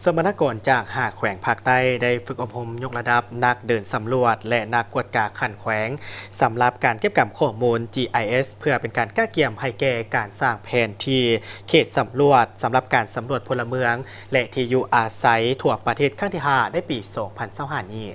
ສຳມະນາກອນຈາກຫ້າແຂວງພາກໃຕ້ ໄດ້ຝຶກອົບຮົມຍົກລະດັບນັກເດີນສຳຫຼວດ ແລະ ນັກກວດກາຂັ້ນແຂວງ ສຳລັບການເກັບກຳຂໍ້ມູນ ຈີໄອເອສ ເພື່ອເປັນການກະກຽມໃຫ້ແກ່ການສ້າງແຜນທີ່ເຂດສຳຫຼວດ ສຳລັບການສຳຫຼວດພົນລະເມືອງ ແລະ ທີ່ຢູ່ອາໄສທົ່ວປະເທດຄັ້ງທີຫ້າ ໃນປີສອງພັນຊາວຫ້ານີ້.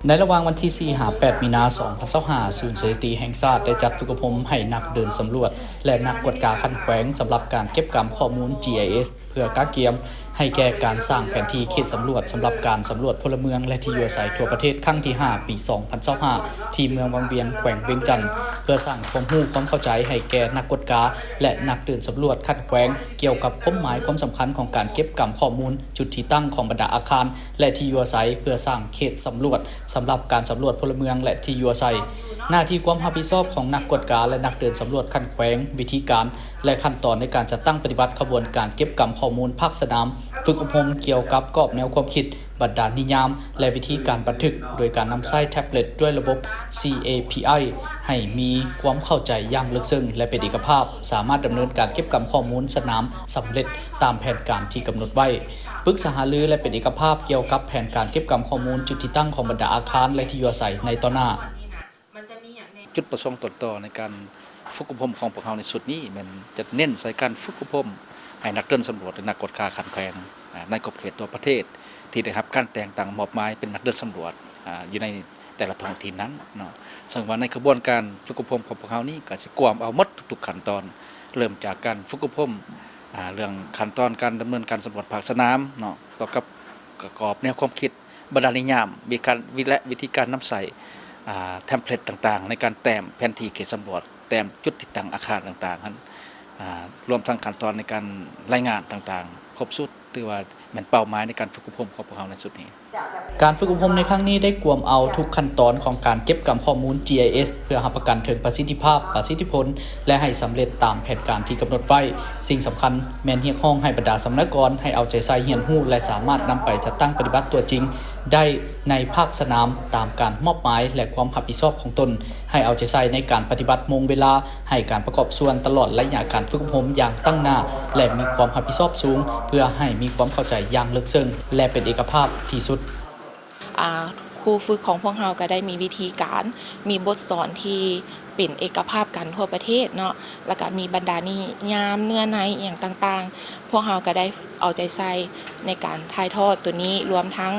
ໃນລະຫວ່າງວັນທີສີ່ຫາແປດມີນາສອງພັນຊາວຫ້າ ສູນສະຖິຕິແຫ່ງຊາດໄດ້ຈັດຝຶກອົບຮົມໃຫ້ນັກເດີນສຳຫຼວດ ແລະ ນັກກວດກາຂັ້ນແຂວງ ສຳລັບການເກັບກຳຂໍ້ມູນ ຈີໄອເອສ ເພື່ອກະກຽມໃຫ້ແກ່ການສ້າງແຜນທີ່ເຂດສຳຫຼວດ ສຳລັບການສຳຫຼວດພົນລະເມືອງ ແລະ ທີ່ຢູ່ອາໄສທົ່ວປະເທດຄັ້ງທີຫ້າ ປີສອງພັນຊາວຫ້າ ທີ່ເມືອງວັງວຽງ ແຂວງວຽງຈັນ ເພື່ອສ້າງຄວາມຮູ້ຄວາມເຂົ້າໃຈໃຫ້ແກ່ນັກກວດກາ ແລະ ນັກເດີນສຳຫຼວດຂັ້ນແຂວງ ກ່ຽວກັບຄວາມໝາຍຄວາມສຳຄັນຂອງການເກັບກຳຂໍ້ມູນ ຈຸດທີ່ຕັ້ງຂອງບັນດາອາຄານ ແລະ ທີ່ຢູ່ອາໄສ ເພື່ອສ້າງເຂດສຳຫຼວດ ສຳລັບການສຳຫຼວດພົນລະເມືອງ ແລະ ທີ່ຢູ່ອາໄສ, ໜ້າທີ່ຄວາມຮັບຜິດຊອບຂອງນັກກວດກາ ແລະ ນັກເດີນສຳຫຼວດຂັ້ນແຂວງ, ວິທີການ ແລະ ຂັ້ນຕອນໃນການຈັດຕັ້ງປະຕິບັດຂະບວນການເກັບກຳຂໍ້ມູນພາກສະໜາມ, ຝຶກອົບຮົມກ່ຽວກັບກອບແນວຄວາມຄິດ, ບັນດານິຍາມ ແລະ ວິທີການບັນທຶກ ໂດຍການນຳໃຊ້ແທັບເລັດດ້ວຍລະບົບ ຊີເອພີໄອ ໃຫ້ມີຄວາມເຂົ້າໃຈຢ່າງເລິກເຊິ່ງ ແລະ ເປັນເອກະພາບ, ສາມາດດຳເນີນການເກັບກຳຂໍ້ມູນສະໜາມສຳເລັດຕາມແຜນການທີ່ກຳນົດໄວ້, ປຶກສາຫາລື ແລະ ເປັນເອກະພາບກ່ຽວກັບແຜນການເກັບກຳຂໍ້ມູນຈຸດທີ່ຕັ້ງຂອງບັນດາອາຄານ ແລະ ທີ່ຢູ່ອາໄສໃນຕໍ່ໜ້າ. ຈຸດປະສົງຕົ້ນຕໍໃນການຝຶກອົບຮົມຂອງພວກເຮົາໃນຊຸດນີ້ ແມ່ນຈະເນັ້ນໃສ່ການຝຶກອົບຮົມໃຫ້ນັກເດີນສຳຫຼວດ ແລະ ນັກກວດກາຂັ້ນແຂວງ ອາ ໃນຂອບເຂດທົ່ວປະເທດ ທີ່ໄດ້ຮັບການແຕ່ງຕັ້ງມອບໝາຍເປັນນັກເດີນສຳຫຼວດ ອາ ຢູ່ໃນແຕ່ລະທ້ອງຖິ່ນນັ້ນເນາະ. ເຊິ່ງວ່າໃນຂະບວນການຝຶກອົບຮົມຂອງພວກເຮົານີ້ ກໍຊິກວມເອົາໝົດທຸກໆຂັ້ນຕອນ, ເລີ່ມຈາກການຝຶກອົບຮົມ ອາ ເລື່ອງຂັ້ນຕອນການດຳເນີນການສຳຫຼວດພາກສະໜາມເນາະ, ກ່ຽວກັບກະກອບແນວຄວາມຄິດ, ບັນດານິຍາມ, ວິການ ວິ ແລະ ວິທີການນຳໃຊ້ ອາ ເທັມເພລັດຕ່າງໆ ໃນການແຕ້ມແຜນທີ່ເຂດສຳຫຼວດ, ແຕ້ມຈຸດທີ່ຕັ້ງອາຄານຕ່າງໆຫັ້ນ, ອາ ລວມທັງຂັ້ນຕອນໃນການລາຍງານຕ່າງໆ ຄົບຊຸດ, ຖືວ່າແມ່ນເປົ້າໝາຍໃນການຝຶກອົບຮົມຂອງພວກເຮົາໃນຊຸດນີ້. ການຝຶກອົບຮົມໃນຄັ້ງນີ້ໄດ້ກວມເອົາທຸກຂັ້ນຕອນຂອງການເກັບກຳຂໍ້ມູນ ຈີໄອເອສ ເພື່ອຮັບປະກັນເຖິງປະສິດທິພາບ, ປະສິດທິຜົນ ແລະ ໃຫ້ສຳເລັດຕາມແຜນການທີ່ກຳນົດໄວ້. ສິ່ງສຳຄັນແມ່ນຮຽກຮ້ອງໃຫ້ບັນດາສຳມະນາກອນໃຫ້ເອົາໃຈໃສ່ຮຽນຮູ້ ແລະ ສາມາດນຳໄປຈັດຕັ້ງປະຕິບັດຕົວຈິງໄດ້ໃນພາກສະໜາມຕາມການມອບໝາຍ ແລະ ຄວາມຮັບຜິດຊອບຂອງຕົນ, ໃຫ້ເອົາໃຈໃສ່ໃນການປະຕິບັດໂມງເວລາ, ໃຫ້ການປະກອບສ່ວນຕະຫຼອດໄລຍະການຝຶກອົບຮົມຢ່າງຕັ້ງໜ້າ ແລະ ມີຄວາມຮັບຜິດຊອບສູງ ເພື່ອໃຫ້ມີຄວາມເຂົ້າໃຈຢ່າງເລິກເຊິ່ງ ແລະ ເປັນເອກະພາບທີ່ສຸດ. ອາ ຄູຝຶກຂອງພວກເຮົາກໍໄດ້ມີວິທີການ, ມີບົດສອນທີ່ເປັນເອກະພາບກັນທົ່ວປະເທດເນາະ, ແລ້ວກໍມີບັນດານິຍາມເນື້ອໃນອີ່ຫຍັງຕ່າງໆ. ພວກເຮົາກໍໄດ້ເອົາໃຈໃສ່ໃນການຖ່າຍທອດໂຕນີ້, ລວມທັງ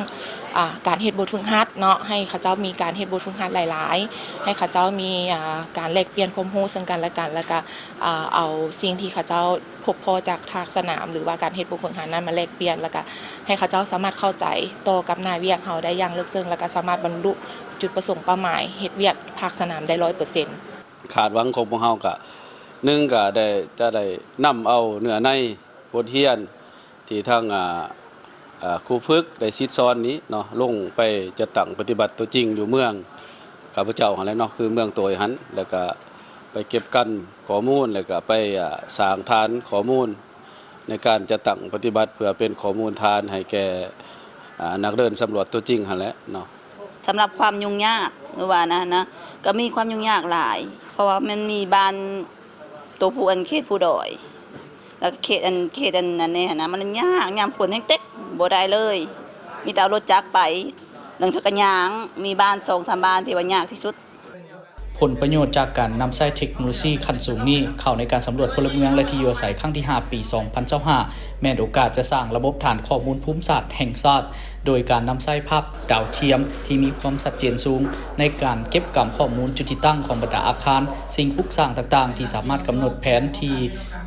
ອາ ການເຮັດບົດຝຶກຫັດເນາະ, ໃຫ້ເຂົາເຈົ້າມີການເຮັດບົດຝຶກຫັດຫຼາຍໆ, ໃຫ້ເຂົາເຈົ້າມີ ອາ ການແລກປ່ຽນຄວາມຮູ້ເຊິ່ງກັນແລະກັນ, ແລ້ວກໍ ອາ ເອົາສິ່ງທີ່ເຂົາເຈົ້າ ພົບພໍ້ຈາກພາກສະໜາມ ຫຼືວ່າການເຮັດບົດຝຶກຫັດນັ້ນມາແລກປ່ຽນ, ແລ້ວກະໃຫ້ເຂົາເຈົ້າສາມາດເຂົ້າໃຈຕໍ່ກັບໜ້າວຽກເຮົາໄດ້ຢ່າງເລິກເຊິ່ງ, ແລ້ວກະສາມາດບັນລຸຈຸດປະສົງເປົ້າໝາຍເຮັດວຽກພາກສະໜາມໄດ້ຮ້ອຍເປີເຊັນ. ຄາດຫວັງຂອງພວກເຮົາກະ ໜຶ່ງ ກະໄດ້ ຈະໄດ້ນຳເອົາເນື້ອໃນບົດຮຽນທີ່ທາງ ອາ ອາ ຄູຝຶກໄດ້ສິດສອນນີ້ເນາະ ລົງໄປຈັດຕັ້ງປະຕິບັດຕົວຈິງຢູ່ເມືອງຂ້າພະເຈົ້າຫັ້ນແຫຼະເນາະ, ຄືເມືອງໂຕຍຫັ້ນ, ແລ້ວກະໄປເກັບກຳຂໍ້ມູນ ແລ້ວກະໄປ ອາ ສ້າງຖານຂໍ້ມູນ ໃນການຈັດຕັ້ງປະຕິບັດ ເພື່ອເປັນຂໍ້ມູນຖານໃຫ້ແກ່ ອາ ນັກເດີນສຳຫຼວດຕົວຈິງຫັ້ນແຫຼະເນາະ. ສຳລັບຄວາມຫຍຸ້ງຍາກ ຫຼືວ່ານັ້ນນະ ກໍມີຄວາມຫຍຸ້ງຍາກຫຼາຍ, ເພາະວ່າມັນມີບ້ານໂຕຜູ້ ອັນເຂດພູດອຍ ແລ້ວເຂດ ອັນ ເຂດ ອັນ ອັນນີ້ຫັ້ນນະ ມັນຍາກ, ຍາມຝົນແຮງເຕັກບໍ່ໄດ້ເລີຍ, ມີແຕ່ເອົາລົດຈັກໄປ, ແລ້ວເຮົາກໍຍ່າງ, ມີບ້ານສອງສາມບ້ານທີ່ວ່າຍາກທີ່ສຸດ. ຜົນປະໂຫຍດຈາກການນຳໃຊ້ເທັກໂນໂລຊີຂັ້ນສູງນີ້ເຂົ້າໃນການສຳຫຼວດພົນລະເມືອງ ແລະ ທີ່ຢູ່ອາໄສຄັ້ງທີຫ້າ ປີສອງພັນຊາວຫ້າ ແມ່ນໂອກາດຈະສ້າງລະບົບຖານຂໍ້ມູນພູມສາດແຫ່ງຊາດ ໂດຍການນຳໃຊ້ພາບດາວທຽມທີ່ມີຄວາມຊັດເຈນສູງ ໃນການເກັບກຳຂໍ້ມູນຈຸດທີ່ຕັ້ງຂອງບັນດາອາຄານ, ສິ່ງປຸກສ້າງຕ່າງໆ ທີ່ສາມາດກຳນົດແຜນທີ່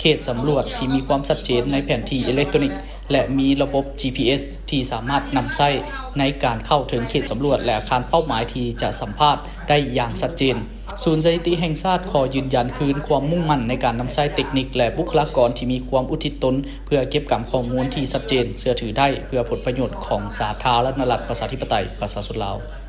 ເຂດສຳຫຼວດທີ່ມີຄວາມຊັດເຈນໃນແຜນທີ່ເອເລັກໂຕຣນິກ ແລະ ມີລະບົບ ຈີພີເອສ ທີ່ສາມາດນຳໃຊ້ໃນການເຂົ້າເຖິງເຂດສຳຫຼວດ ແລະ ອາຄານເປົ້າໝາຍທີ່ຈະສຳພາດໄດ້ຢ່າງຊັດເຈນ. ສູນສະຖິຕິແຫ່ງຊາດຂໍຢືນຢັນຄືນຄວາມມຸ່ງໝັ້ນໃນການນຳໃຊ້ເຕັກນິກ ແລະ ບຸກຄະລາກອນທີ່ມີຄວາມອຸທິດຕົນ ເພື່ອເກັບກຳຂໍ້ມູນທີ່ຊັດເຈນ, ເຊື່ອຖືໄດ້ ເພື່ອຜົນປະໂຫຍດຂອງສາທາລະນະລັດ ປະຊາທິປະໄຕ ປະຊາຊົນລາວ.